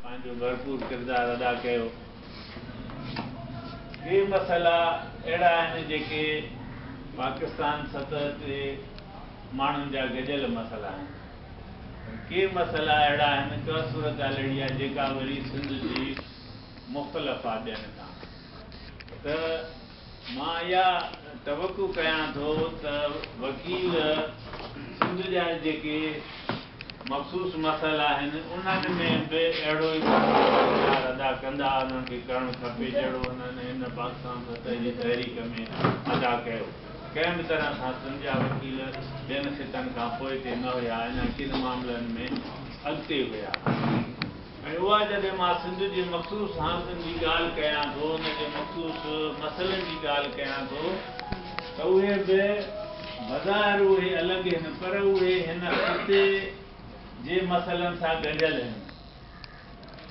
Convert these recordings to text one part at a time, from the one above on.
پنهنجو ڀرپور ڪردار ادا ڪيو. ڪي مسئلا اهڙا آهن جيڪي پاڪستان سطح تي ماڻهن جا گڏيل مسئلا آهن پر ڪي مسئلا اهڙا آهن، ڪا صورتحال اهڙي آهي جيڪا وري سنڌ جي مختلف آهي ٻين کان ته مان اها توقع ڪيان ٿو ته وڪيل سنڌ جا جيڪي مخصوص مسئلا آهن انهن ۾ به اهڙو ئي ڪردار ادا ڪندا، انهن کي ڪرڻ کپي جهڙو انهن هن پاڪستان سطح جي تحريڪ ۾ ادا ڪيو. ڪنهن به طرح سان سنڌ جا وڪيل ٻين خطن کان پوئتي نه هيا، اڃا ڪن معاملن ۾ اڳتي هيا. ۽ اها جڏهن مان سنڌ جي مخصوص حالتن جي ڳالهه ڪيان ٿو، ان جي مخصوص مسئلن جي ڳالهه ڪيان ٿو ته اهي به بظاهر اهي الڳ هن پر اهي هن خطي جي مسئلن سان ڳنڍيل هن.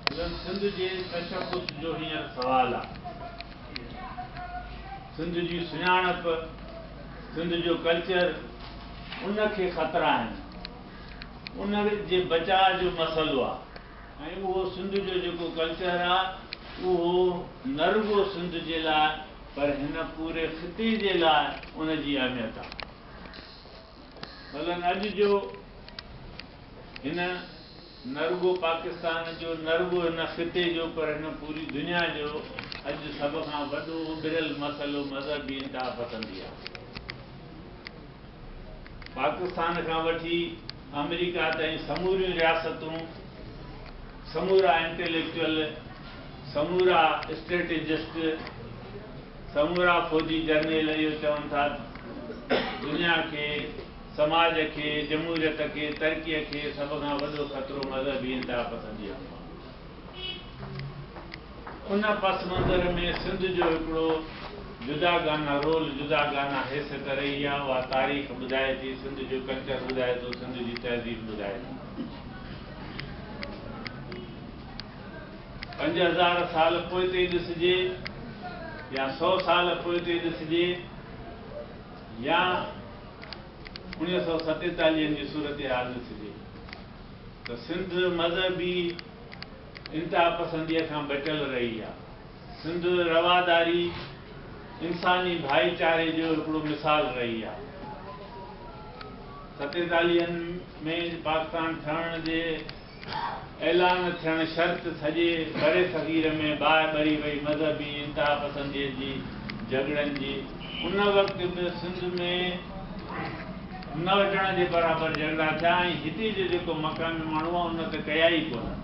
مثلاً سنڌ جي تشخص جو هينئر سوال آ. سنڌ جي سڃاڻپ، سنڌ جو ڪلچر ان کي خطرا آهن. ان جي بچاء جو مسئلو آ ۽ اهو سنڌ جو جيڪو ڪلچر آ اهو نه رڳو سنڌ جي لاء پر هن پوري خطي جي لاء ان جي اهميت آ. مثلاً اڄ جو هن نه رڳو پاڪستان جو نه رڳو هن خطي جو پر هن پوري دنيا جو اڄ سڀ کان وڏو اڀريل مسئلو مذهبي انتها پسندي آ. پاڪستان کان وٺي آمريڪا تائين سموريون رياستون، سمورا انٽيليڪچوئل، سمورا اسٽريٽجسٽ، سمورا فوجي جرنيل اهو چون ٿا ته دنيا کي، سماج کي، جمهوريت کي، ترقيء کي سڀ کان وڏو خطرو مذهبي انتهاپسنديء جو آهي. ان پس منظر ۾ سنڌ جو هڪڙو جداگانه رول، جداگانه حيثيت رهي آهي، اها تاريخ ٻڌائي ٿي، سنڌ جو ڪلچر ٻڌائي ٿو، سنڌ جي تهذيب ٻڌائي ٿي. 5000 سال پوئتي ڏسجي يا 100 سال پوئتي ڏسجي يا 1947 جي صورتحال ڏسجي ته سنڌ مذهبي انتهاپسنديء کان بچيل رهي آ. سنڌ رواداري، انساني ڀائيچاري جو هڪڙو مثال رهي آ. ستيتاليهن ۾ پاڪستان ٺهڻ جي اعلان ٿيڻ شرط سڄي برصغير ۾ باهه ٻري وئي مذهبي انتهاپسنديء جي جهڳڙن جي. ان وقت به سنڌ ۾ نه هجڻ جي برابر جهڳڙا ٿيا ۽ هتي جو جيڪو مقامي ماڻهو آ ان ته ڪيا ئي ڪونه.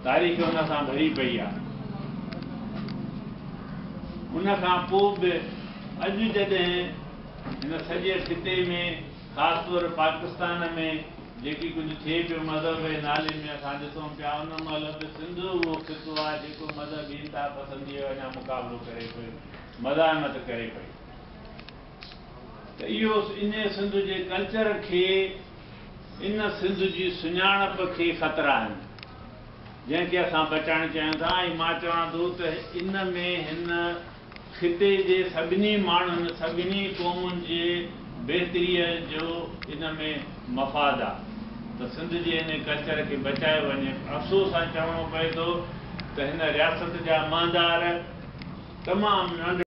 تاريخ ان سان ڀري پئي آ. ان کان پوء به اڄ جڏهن هن سڄي خطي ۾ خاص طور پاڪستان ۾ جيڪي ڪجهه ٿئي پيو مذهب جي نالي ۾ اسان ڏسون پيا ان مهل به سنڌ اهو خطو آ جيڪو مذهبي انتهاپسنديء جو اڃا مقابلو ڪري پيو، مزاحمت ڪري پئي. ته اهو انهي سنڌ جي ڪلچر کي، ان سنڌ جي سڃاڻپ کي خطرا آهن، جنهن کي اسان بچائڻ چاهيون ٿا ۽ مان چوان ٿو ته ان ۾ هن خطي جي سڀني ماڻهن، سڀني قومن جي بهتريء جو ان ۾ مفاد آ ته سنڌ جي انهي ڪلچر کي بچايو وڃي. افسوس سان چوڻو پئي ٿو ته هن رياست جا مهندار تمام ننڍڙا.